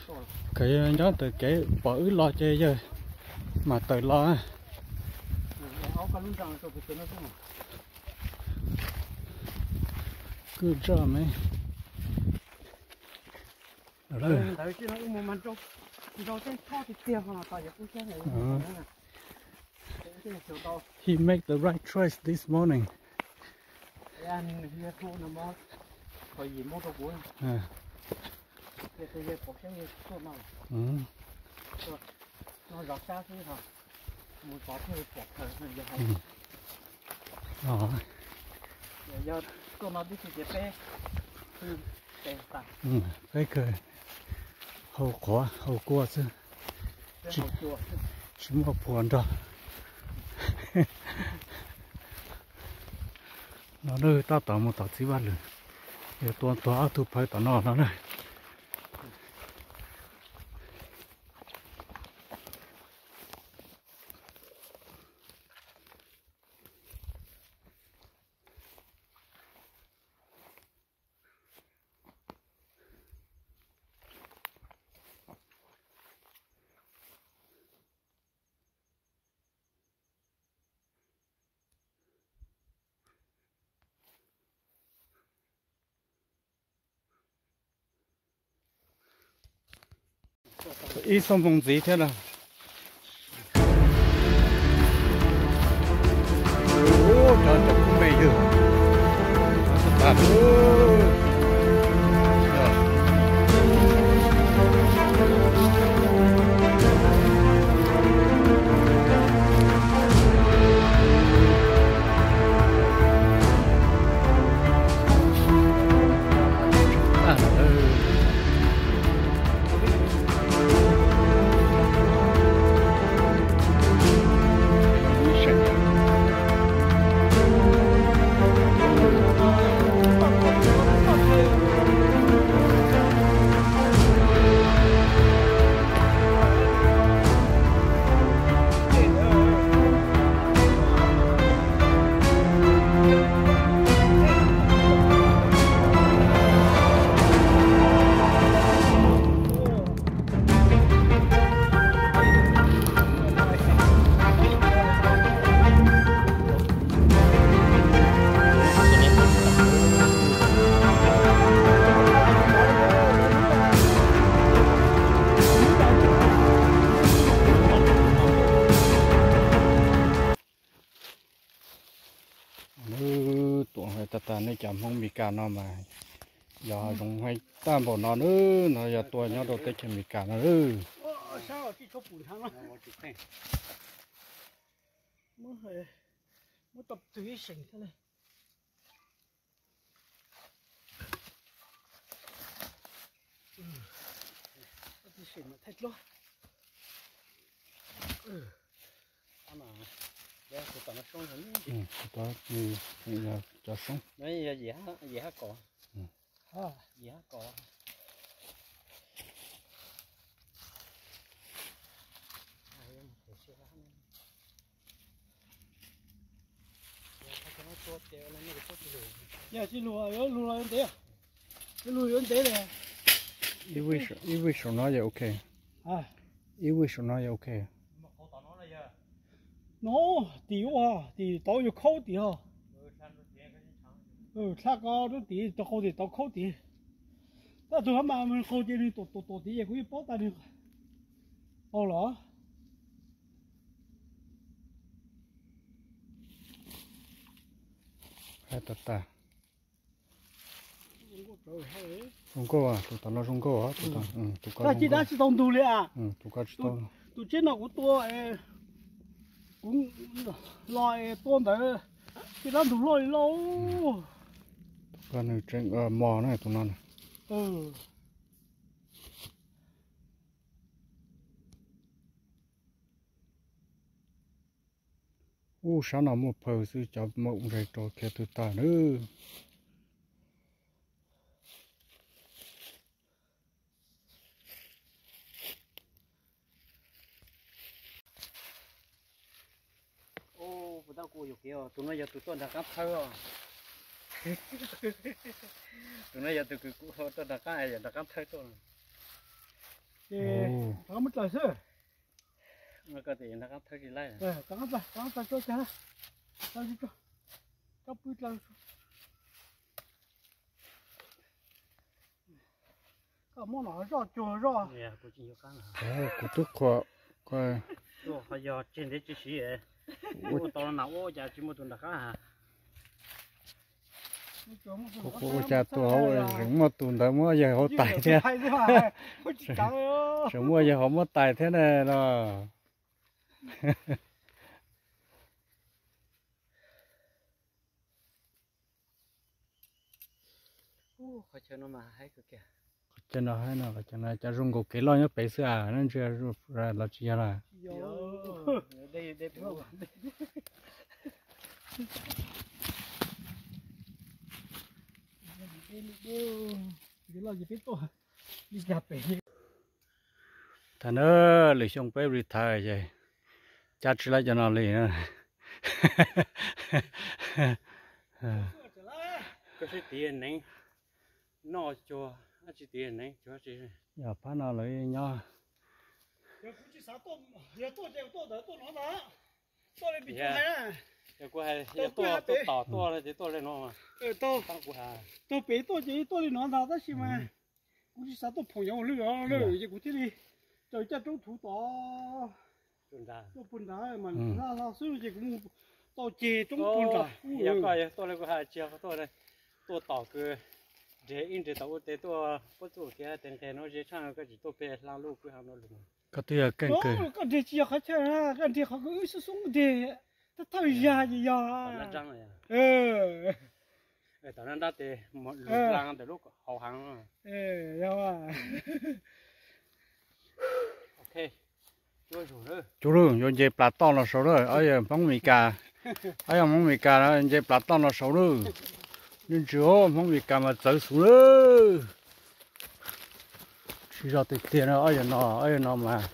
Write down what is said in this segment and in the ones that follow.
Kawm yawg nyob ntawm kev pom wb los ces yawg mam tawm los. Good job, man. He make the right choice this morning. Peb kawg hau qhuav hau kua xwb, tsis muaj phuam nrog. No na, tab tom mus tom txiv Vaj Lwm, yog tua tuag ob tug phawj tom no no na. Ib xuab moos ntxiv thiab na. Cov cov kub me yog tas. Tuam tas tas, nej cov Hmoob Mes Kas no mas yog zoov heev tag npaum no na, no yog tuaj nyob rau teb chaws Amelikas no. Cov soob. Yog tsis lug yuav lug los yuav ntev, tsis lug yuav ntev li. Ib vij saum no yog ok. Ib vij saum no yog ok. No, tim ua tim tod yuav khaub tim ho. Dlha ko rub tim rau qau tim tod khaub tim. Tab tus hab mas nws qaug ces nws tuam tuam tim ces kuv yeej paub tas nws qaug los. Hais tas tas. Zoo nkauj, tus tom no zoo nkauj. Tus ko tsis dab tsis tau ntug li a. Tus ko tsis tau. Tus tsheb no kuv tua, kuv los tua ntawd tsis dab ntug loj li lauj. Tus ko nws tseem mos na tus no na. Ub, sab no muaj phaw xwb, cov maum ntsais rau khiav twg tag na. Tus no yog tus tuaj nram qab thawb os. Tus no yog tus kws kuv tuaj nram qab, yog nram qab thawb tuaj. Ces rov qab muab dlaws xwb. Rov qab dlaws, rov qab dlaws, rov qab dlaws, rov qab dlaws. Koj muab no zoj cuag zoj. Kuv twb qhuas, qhov yog tseg ntev tsis siv, ua tau na ua cas tsis muaj tus nram qab ha. Ua cas tus hauv tseem muaj tus ntawd muab yawg hauv tais thiab. Tseem muaj yawg hauv muab tais thiab ne no. Qhov chaw no haib no, qhov chaw no cov zoo nkaus kev loj nyob pem xwb a, ntshe los tsis yog lawm. Thaum na, lwm xyoo peb retire ces cab tsis laib cov no li na. Koj sib tiv neeb noj cuag, tsis tiv neeb cuag. Yog phab no lawv nyob. Yog kuv hais yog tuaj, tuaj tom tuaj ces tuaj li no. Tuaj pem tuaj ces tuaj li no ntag tab sis mas kuv tsis xav tuaj phoom nyob lwj ces kuv thiaj li raws caj roob thuv tod tuaj puag nrad mas hla hlo xwb ces kuv mus tau ceg roob puag nrad. Yog koj yog tuaj li kuv hais tsis yog tuaj, tuaj tom kws nreg ib nreg tom ua tes tuaj pob txuj kiag tes nqeg no ze tshaj koj tsis tuaj pem hla lub kwj ha no lug. Koj twb yog keej kawg. Koj nreg tsis yog qhov chaw, koj nreg qhov kws wb xub xub nreg thawj thawj zag ces yog. Tom nrab tes lub hauv heev. Cuj lwj, yuav nce plas toj los saud lawm, ob yawg Hmoob Mes Kas, ob yawg Hmoob Mes Kas nce plas toj los saud lawm. Ntsws ntsws, Hmoob Mes Kas mas txawv xus lawm. Tsis zog tiag tiag na, ob yawg no, ob yawg no mas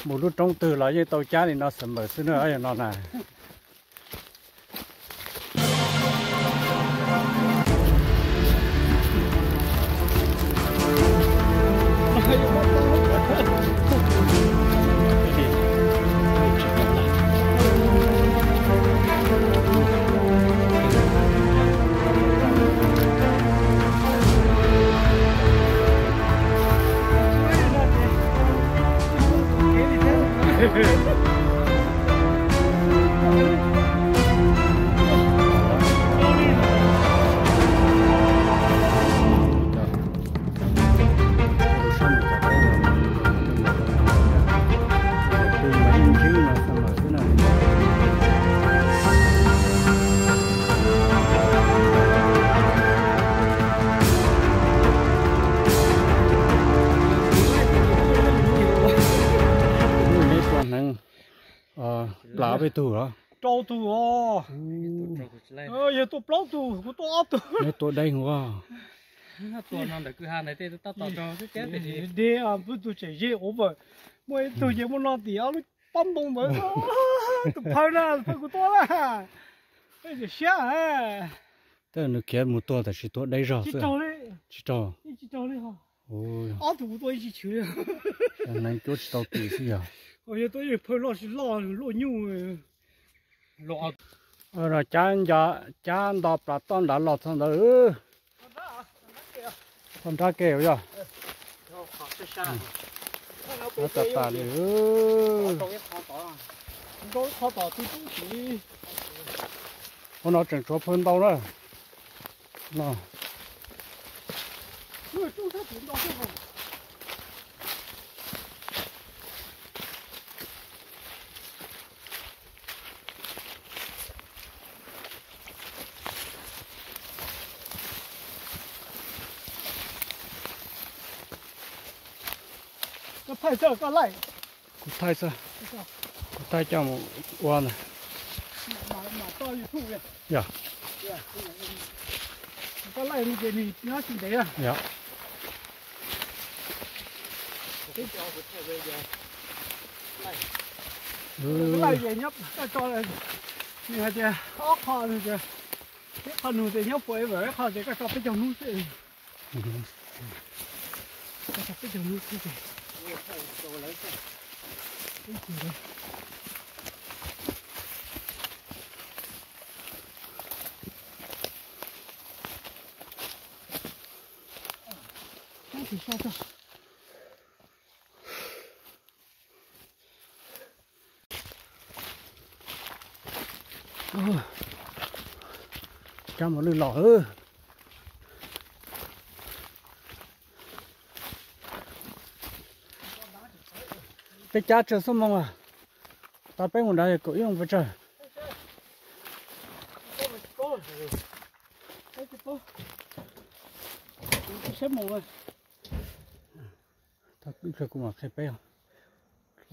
mus lub roob twg los yeej tau cab li no xwb npawm xwb na, ob yawg no na. Plas peb tug los? Rau tug os. Yog tuaj plaub tug, kuv tuaj ob tug. Neb tuaj deev ua. Deb, peb tug tseem ze ua vawm. Muaj ib tug ces muaj no tim ob lub pob ntoo ntawd. Tus phawj na, tus phawj kuv tuaj na. Peb tseem siab. Tej nws khiav mus tuag tab sis tuaj deb zog xwb. Tsis raug. Ob tug kuv tuaj ib tsis chwv li. Neeg cuab tsis tau tim xwb yog. Yog tuaj ib phawj loj tsis loj luaj nyuj. Cab nto plas toj nrad los txog ntawd. Txog nrab ke yog. Tas tas li. Ua no tseem tshuav phawj ntau na. Koj thaij xwb, koj laij. Kuv thaij xwb. Kuv thaij coj mus ua ntag. Yog. Koj laij ces nws nyob tsis ntev. Yog. Laij ces nyob, koj tso, nws hais tias ob qho nws tias, ib qho nws tias nyob forever, ib qho tias koj tso peb caug hnub xwb. Koj tso peb caug hnub xwb ces. Cab mos lwj los. Peb cab tsawg xuab moos a? Tau peb mus nrad kaum ib moos pes tsawg. Thaum kuv mam qhia peb,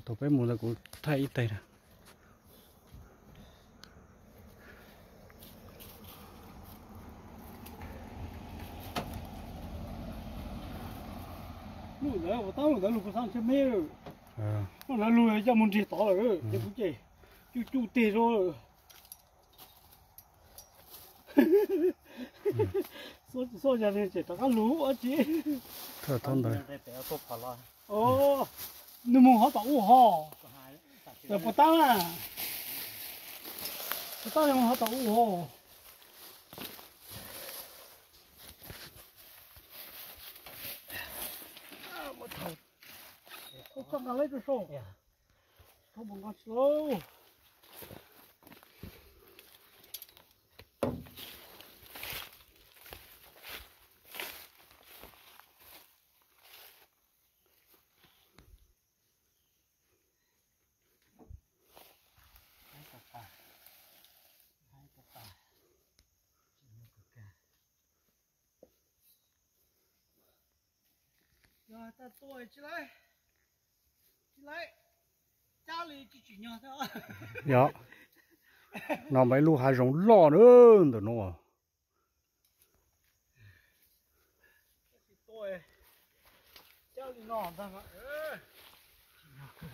thaum peb mus ntawd kuv thaij ib teg na. Lub ntawd ua tab lub ntawd lug puas xav ntshe me lawm. Lub ntawd lug coj mus nrig tod lawm ces kuv ces cuj cuj teg rau. Xub xub yog ces rov qab lug ua tsi. Nws mus hov tom ub hov. Yog puas tab na? Puas tab yog mus hov tom ub hov? Txhob nqa leb rau saum. Txhob nqa tsis lauj. Yog, no mas ib lub hav zoov loj na ntawm no.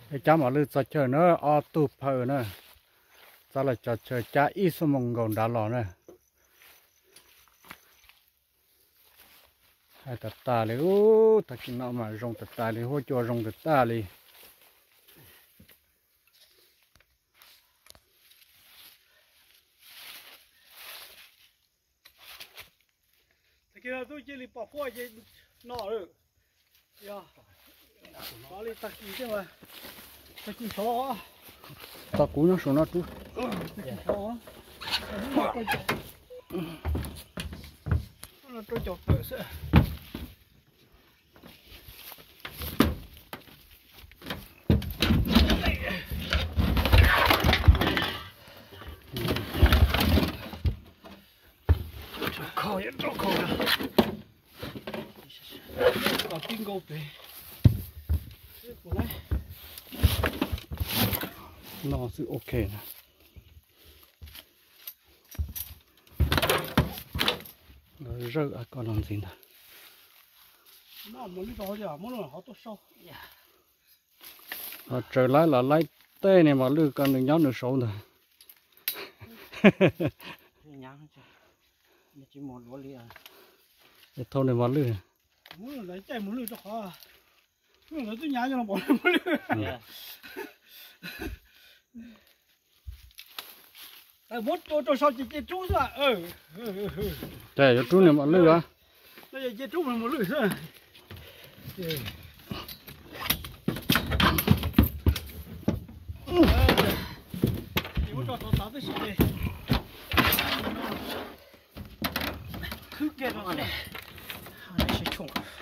Peb cab mos lwj txog chaw na, ob tug phaw na, txog lawm cov chaw cab ib xuab moos nkaus nrad los na. Hais tas tas li, ub, tag kis no mas zoo tas tas li, huab cua zoo tas tas li. Tag kis no twb cia li pom huab ces no lawm. Yog, li tag kis thiab mas, tag kis sov. Tog kuv nyob saum no rub. Tag kis sov, rau caum tawm xwb. No xwb ok na. Zawj a ko los ntxiv ntag. Tsaws laib los laib tej niag mos lwj ko nws nyob nws saud ntag. Es thauj nws mos lwj. Ces yuav rub nws mos lwj a.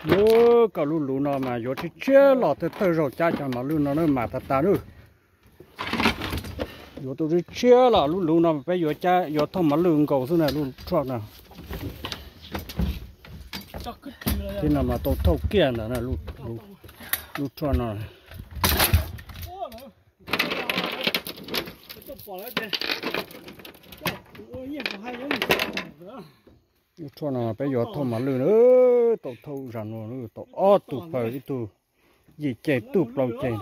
Ub, koj lub luv no mas yuav tshiab tshiab los thawj thawj zaug cab cov mos lwj no na mas tas tas nawb. Yuav tau tshiab tshiab los lub luv no peb yuav cab yuav thauj mos lwj nkaus xwb na lub truck no. Tib no mas tau thauj kiag ntawd na lub truck no. Lub truck no peb yuav thauj mos lwj na, tau thauj zam no tau ob tug phaw ib tug yim ceg tug plaub ceg.